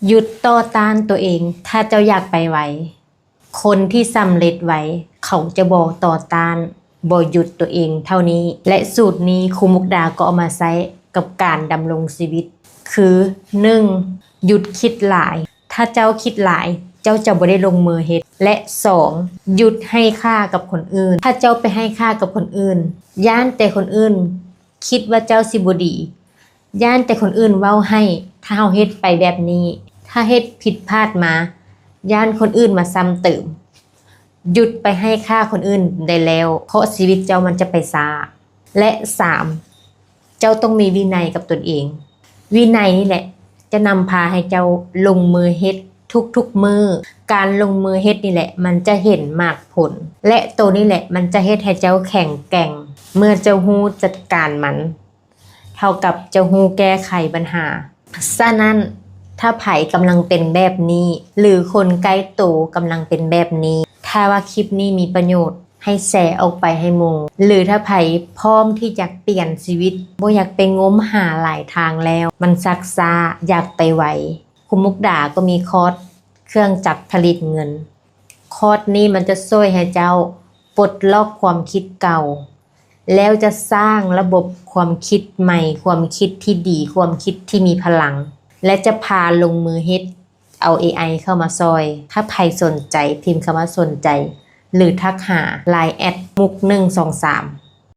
ຢຸດຕໍ່ຕ້ານຕົວເອງ ຖ້າເຈົ້າຢາກໄປໄວ. ຄົນທີ່ສຳເລັດໄວ ເຂົາຈະບໍ່ຕໍ່ຕ້ານ, ບໍ່ຢຸດຕົວເອງເທົ່ານີ້. ແລະ ສູດນີ້ຄູມຸກດາກໍເອົາມາໃຊ້ກັບການດຳລົງຊີວິດ ຄື ໜຶ່ງ ຢຸດຄິດຫຼາຍ. ຖ້າເຈົ້າຄິດຫຼາຍ ເຈົ້າຈະບໍ່ໄດ້ລົງມືເຮັດ. ແລະ ສອງ ຢຸດໃຫ້ຄ່າກັບຄົນອື່ນ. ຖ້າເຈົ້າໄປໃຫ້ຄ່າກັບຄົນອື່ນ ຢ້ານແຕ່ຄົນອື່ນຄິດວ່າເຈົ້າຊິບໍ່ດີ, ຢ້ານແຕ່ຄົນອື່ນເວົ້າໃຫ້. ຖ້າເຮົາເຮັດໄປແບບນີ້, ຖ້າເຮັດຜິດພາດມາ, ຢ້ານຄົນອື່ນມາຊ້ຳເຕີມ. ຢຸດໄປໃຫ້ຄ່າຄົນອື່ນໄດ້ແລ້ວ, ເພາະຊີວິດເຈົ້າມັນຈະໄປຊ້າ. ແລະ ສາມ ເຈົ້າຕ້ອງມີວິໄນກັບຕົນເອງ. ວິໄນນີ້ແຫຼະຈະນຳພາໃຫ້ເຈົ້າລົງມືເຮັດທຸກໆມື້. ການລົງມືເຮັດນີ້ແຫຼະ ມັນຈະເຫັນໝາກຜົນ ແລະ ໂຕນີ້ແຫຼະ ມັນຈະເຮັດໃຫ້ເຈົ້າແຂງແກ່ງ. ເມື່ອເຈົ້າຮູ້ຈັດການມັນ ເທົ່າກັບເຈົ້າຮູ້ແກ້ໄຂບັນຫາ. ສະນັ້ນ ຖ້າໃຜກຳລັງເປັນແບບນີ້ ຫຼື ຄົນໃກ້ໂຕກຳລັງເປັນແບບນີ້, ຖ້າວ່າຄລິບນີ້ມີປະໂຫຍດ, ໃຫ້ແຊອອກໄປໃຫ້ໝູ່. ຫຼື ຖ້າໃຜພ້ອມທີ່ຈະປ່ຽນຊີວິດ, ບໍ່ຢາກໄປງົມຫາຫຼາຍທາງແລ້ວ, ມັນຊັກຊ້າ, ຢາກໄປໄວ, ຄູມຸກດາກໍມີຄອດເຄື່ອງຈັກຜະລິດເງິນ. ຄອດນີ້ມັນຈະຊ່ວຍໃຫ້ເຈົ້າປົດລັອກຄວາມຄິດເກົ່າ, ແລ້ວຈະສ້າງລະບົບຄວາມຄິດໃໝ່, ຄວາມຄິດທີ່ດີ, ຄວາມຄິດທີ່ມີພະລັງ ແລະ ຈະພາລົງມືເຮັດ. ເອົາເອໄອເຂົ້າມາຊ່ອຍ. ຖ້າໃຜສົນໃຈ, ພິມຄຳວ່າສົນໃຈ ຫຼື ທັກຫາ ລາຍ ແອັດ ມຸກ ໜຶ່ງ ສອງ ສາມ.